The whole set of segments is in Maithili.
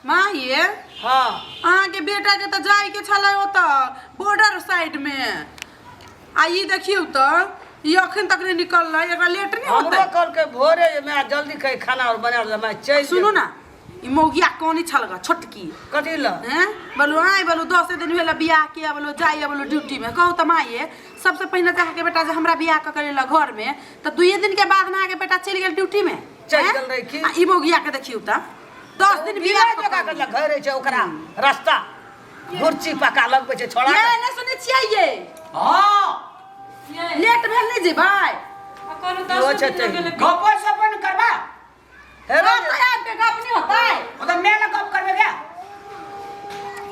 माँ ये हाँ अहाँके बेटाके तऽ जाइके छलै ओतऽ बॉर्डर साइडमे आ ई देखियौ तऽ ई अखन तक नहि निकललै एकरा लेट नहि हमरो होतै कहलकै भोरे जे माय जल्दी कही खाना और बना दे माय चलि सुनू ना ई मौगिया कोनी छल ग छोटकी कथी ल हैं बोलू आइ बोलू 10 दिन भेल बियाह के बोलू जाइए बोलू ड्यूटी में कहू तऽ माये सबसे पहिने तऽ अहाँके बेटा जे हमरा बियाह कऽ के लेलक घर में तऽ दुइये दिन के बाद में अहाँके बेटा चलि गेल ड्यूटी में चलि हैं? गेल रहै की? आ ई मौगिया के देखियौ तऽ 10 दिन बियाह बिना जगह के घर रहै छै ओकरा रास्ता घुर्ची पका लगबै छै छोड़ा ये नहि सुनै छियै ये हाँ लेट भेल नहि जेबै कहलहुँ इहो दस छै दिन तही। गेलै गपो सपन करबा हे रे, तऽ आबि के गप नहि होतै ओ तऽ मेला गप करबे क्या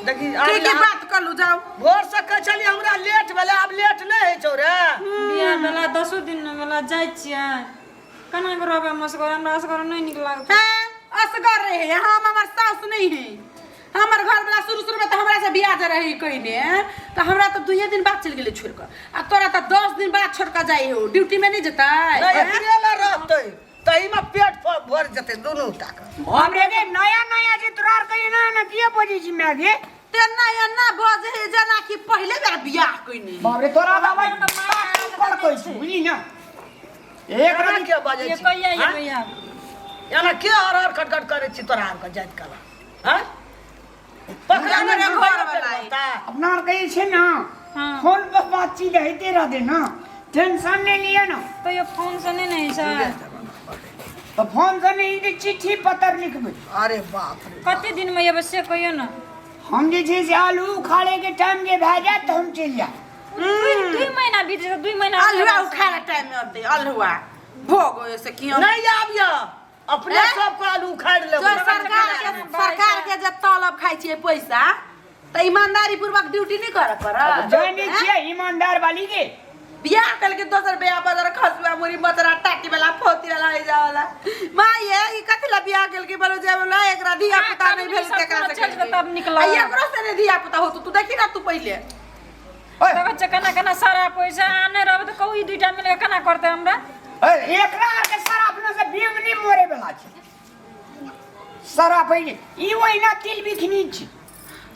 देखी ठीक है बात कर लू जाओ भोर से कहै छली हमरा लेट भेलै आब लेट नहि होइ छौ रे बियाह भेला दसो दिन नहि भेला जाइ छियै केना कऽ रहबै हम असगर हमरा असगर नहि नीक लागतै हैं असगर रहे हम हमर सास नहीं है हमर घर वाला शुरू शुरू में तो हमरा से बियाह जे रही कइने तो हमरा तो दुइये दिन बाद चलि गेलै छोड़ कऽ आ तोरा तो 10 दिन बाद छोड़ कऽ जाइ हो ड्यूटी में नहीं जेतै नहि हैं? अकेला रहतै तहीमे पेट भरि जेतै दुनू टाके हमरे के नया नया जे तोरा आर के एना एना किए बजै छी माय गे तेना एना बजे है जेना कि पहिले बेर बियाह कइने बाप रे तोरा बाबा कर कहै छी बुझली ना एक एना रति के बजै ये छी कहिया हाँ? एबै आब एना के हर हर खटखट करै छी तोरा आरके जाइत काल हाँ पकड़ा हमरा नहि घर घर वाला है। अपना आर के जे छै ना हाँ। फोन पर बातचीत होइते रहतै ना टेंशन नहि लिअ ना तैयो फोन से नहि ने होइ छै तऽ फोन से नहि जे चिट्ठी पत्र लिखबै अरे बाप रे कते दिनमे एबै से कहियौ ने हम जे छै से आलू उखाड़े के टाइम जे भए जायत तऽ हम चलि जायब दुई महीना बीत जेतै 2 महीना अल्हुआ उखाड़े टाइम में अते अल्हुआ भोग से क्यों नहीं आबिय अपने हैं? सबके आलू उखाड़ि जो लेबै सरकार के जे तलब खाइ छियै पैसा तऽ ईमानदारी पूर्वक ड्यूटी नहि करऽ पड़त जानै छियै ईमानदार वाली के बियाह कल के दोसर बियाह बदर खसुआ मुरी मचरा टाटी वाला फोती वाला है जा वाला मां ये ई कथि ला बियाह कल के बोलो जाय वाला एकरा धिया पुता नहीं भेल सब केकरा से चलि केलकै। तब निकलल। आ एकरो से नहीं धिया पुता होतौ तू देखी ना तू पहिले ओए, देखै छियै केना केना सारा पैसा आने रहबै तऽ कहू ई दुइटा मिल कऽ केना करतै हमरा ओए, एकरा आरके सारा अपना से बेंग नहि मोरे वाला छै सारा पहिले ई ओहिना तिल बिखनी छै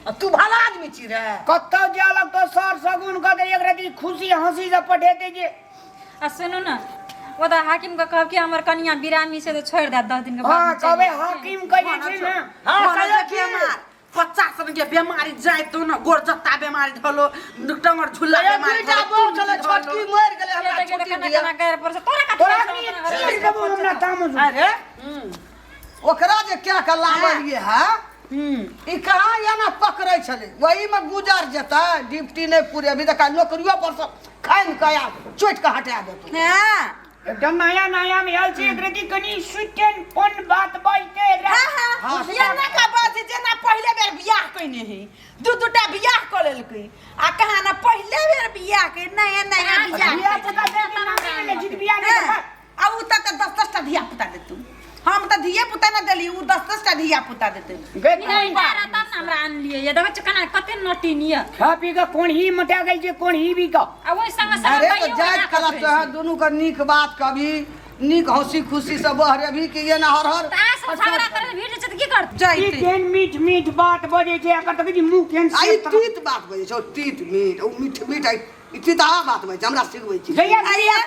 आ तू भला आदमी छी रे कतौ जाय लगतौ सर सगुन कऽ के एक रति खुशी हंसी से पठेतै जे आ सुनू ने ओ तऽ हाकिम के कहब कि हमर कनिया बिरामी छै तऽ छोड़ि देत 10 दिन के बाद हाँ में चलि कहबै जायब। हाकिम के जे छै ने हाँ बोलो कहियो जे की बेमार 50 रंग के बीमारी जाय तो ना गोर जत्ता बीमारी धलो टंगर झुल्ला कहियो बीमारी दुईटा धलो, बहू छलै धलो। छोटकी मरि गेलै हमरा देखियौ तऽ छुट्टी केना दिअ केना गारि पड़ै छै तोरा कथी तोरा छै, आदमी तोरा चीर घरे देबौ हमरा तामस अरे ओकरा जे क्या के लावलिए है ई कहाँ एना पकड़ै छलै वहीमे गुजर जेतै ड्यूटी नहि पूरे अभी तक नौकरियो पर से खानि कऽ आ चोटि कऽ हटा देतै हाँ एकदम नया नया में आयल छै एक रति कनि सुतन पन बात बजते एकरा हाँ हाँ एना का बात जेना पहिले बेर बियाह कइने है दू दूटा बियाह कऽ लेलकै आ कहाँ ना पहिले बेर बियाह के नया नया बियाह बियाह पुता दे के नाम नहि मिलै छै बियाह नहि हाँ, आ उ तऽ 10 10 टा धिया पुता देतू हम तऽ धिये पुता ना देली उ 10 10 टा धिया पुता देतै गे नहि तारा तब ने हमरा आनलियै ये देखै छियै केना कते नटीन ये खा पी के कोन ही मोटा गेल छै कोन ही भी का आ ओहि संग संग अरे तऽ बइयो जाइत बना कला कऽ तोहर दुनू के नीक बात कभी नीक हंसी खुशी से बहरेबी कि ये ना हर हर तऽ अहाँ सब झगड़ा करैत भीड़ जाइ छै तऽ की करतै ई जाइते केहन मीठ मीठ बात बजै छै एकर तऽ मुँह केहन आ ई तीत बात बजै छौ तीत मीठ ओ मीठ मीठ आ ई तीताहा बात बजै छै हमरा सिखबै छी जहिया आइया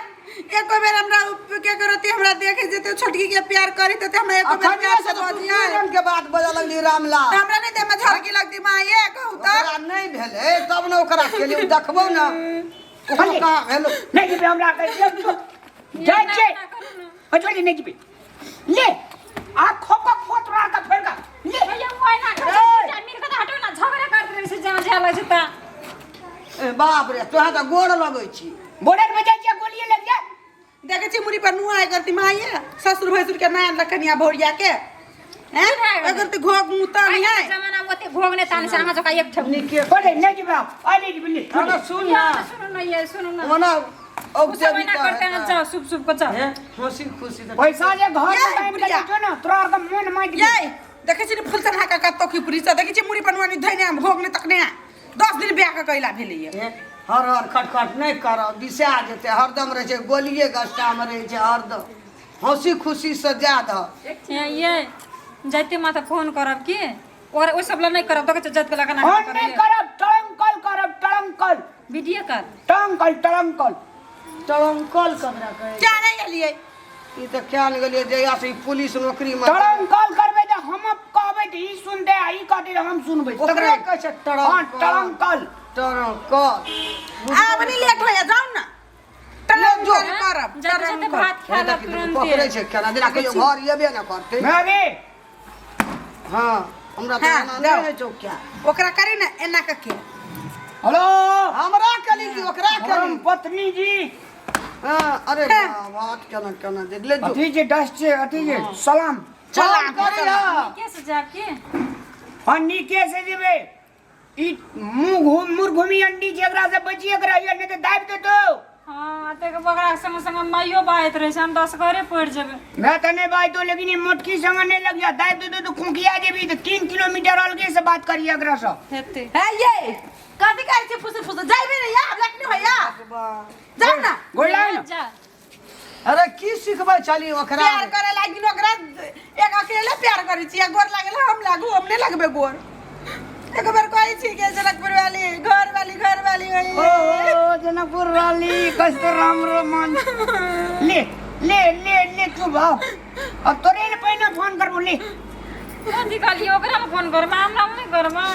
एको बेर हमरा के करती हमरा देखे जेते छोटकी के प्यार करी त हमरा एको बेर अखन प्यार से से तऽ तू बजिया दू रंग के बात बजऽ लगली रामलाल हमरा नहीं देह में झड़की लगती माँ ये कहू त ओकरा नहि भेलै तब ने ओकरा केलियै ओ देखबौ ने ओकरो कहाँ भेलौ नहि जेबै हमरा जाइ छै अच्छा नहि जेबै ले आ खोपा खोत रहा का फेर का ले भैया वो ना कर मिल के हटो ना झगड़ा करत रहे से जहाँ झेल छै त ए बाप रे तोरा तऽ गोड़ लगै छी बॉर्डर में जाइ छै गोलिए लग जाए देखे छी मुड़ी पर नुआ करती माँ ये ससुर भैंसुर के नया लखनिया भौरिया के हैं अगर ते घोग मुता नहीं है जमाना में ओते घोग ने ताने से अहाँ जका एक ठेप नीके बड़े नहीं जेबै आ नहीं जेबै ले अरे सुन ना सुनू ना ये सुनू ना ओना उ औते सब भी एना करते हैं जाओ सुप सुप को जाओ हंसी खुशी तऽ पैसा जे घर ये में बांधि के बुढ़िया। दै छौ ना तोरा आर के मन माटि ये देखे छी ने फूल चढ़ा के कतो की पुरी से देखे छी मुड़ी पर नुआ नहीं धइने घोग ने तकने 10 दिन ब्याह के कैला भेलैया हे, हर हर खटखट नहि करब बिसा जेतै हरदम रहै छै गोलिए गस्टामे रहै छै हरदम हंसी खुशीसँ जा दह ये जाइते माथा फोन करब की ओकरा ओहि सब ला नहि करब देखै छियै जाइत कला केना फोन नहि करब टंकल करब टंकल वीडियो कॉल टंकल टंकल टंकल ककरा कहै क्या नहीं गेलियै ई तऽ क्या ने गेलियै जहिया से ई पुलिस नौकरी मे टंकल करबै तऽ हम कहबै तऽ ई सुनतै आ ई कहतै तऽ हम सुनबै ओकरे कहै छै हाँ टंकल टंकल टंकल आब नहीं लेट होया जाउ ना ले जो। टरंकल करब जाइत जाइत टरंकल भात खाय ला तुरन्ते पकड़ै छै केना जेना कहियो घर एबे ने करतै भाभी हाँ हमरा तऽ हाँ, एना जाउ। नहि होइ छौ क्या ओकरा करी ना एना कऽ के हेलो हमरा कली कि ओकरा धर्म कली पत्नी जी हाँ अरे हाँ। बात केना केना जे ले जो अथी जे डस्ट छै अथी जे सलाम सलाम करी हाँ। के से जाब के हाँ नीके से जेबै ई मुँह घूम मुर घूमी अंडी छै एकरा से बचिए के रहिए नहीं तऽ दाबि देतौ हाँ एतेक बगड़ा के संग संग माइयो बाजैत रहै छै हम तऽ असगरे पड़ि जेबै मैं तऽ नहीं बाजतो लेकिन ई मोटकी संग नहीं लगिया दाबि देतौ तऽ खोंखिया जेबी तऽ 3 किलोमीटर अलगे से बात करिए एकरा से हेतै है ये कथी कहै छै फुसुर फुसुर जाइबे ने या लेट नहीं होया जाउ ना गोर लाग ना जा अरे की सिखबै छली ओकरा प्यार करे लागी ओकरा एक अकेले प्यार करै छी गोर लागल हम लागू हम नहीं लगबे गोर एक बार कहै छी के जनकपुर वाली घर वाली घर वाली होई ओ जनकपुर वाली कस्तो राम्रो मन ले ले ले ले तू भाव अब तोरे ने पहिने फोन करबो ले कथी कहलियै ओकरा ने फोन करबै हमरा नहि करबै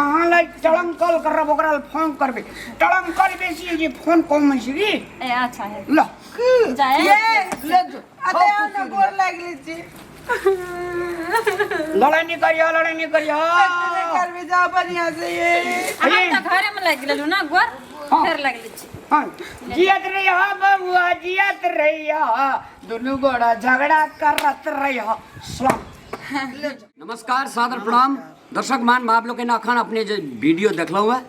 अहाँ लै टड़ंकल करब ओकरा लए फोन करबै टड़ंकल बेसी होइ छै फोन कम होइ छै की ए अच्छा है ल की जाए ये ले जो अते आओ ना गोर लागली छी लड़ाई नहीं करियो लड़ाई नहीं करियो करबे जाओ बढ़िया से ये अहाँ तऽ घरेमे लागि गेलहुँ ने गोर हाँ। फेर लागि लै छी हाँ जियत रहिया बबुआ जियत रहिया दुनू गोड़ा झगड़ा करत रहिया सलाम नमस्कार सादर प्रणाम दर्शक मान भाव लोकनि अखन अपने जे वीडियो देखलहुँ हेँ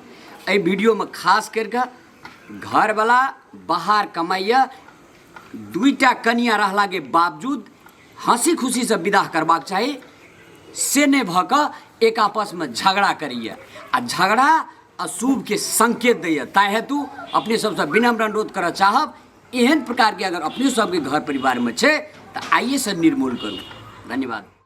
एहि वीडियोमे खास करिके घरवला बाहर कमाइए दुईटा कनिया रहलाके बावजूद हँसी खुशीसँ विदाह करबाक चाही से नहि भऽ कऽ एक आपसमे झगड़ा करैए आ झगड़ा अशुभके संकेत दैए ताहि हेतु अपने सबसँ विनम्र अनुरोध करऽ चाहब एहन प्रकारके अगर अपने सबके घर परिवारमे छै तऽ आइएसँ निर्मूल करू धन्यवाद।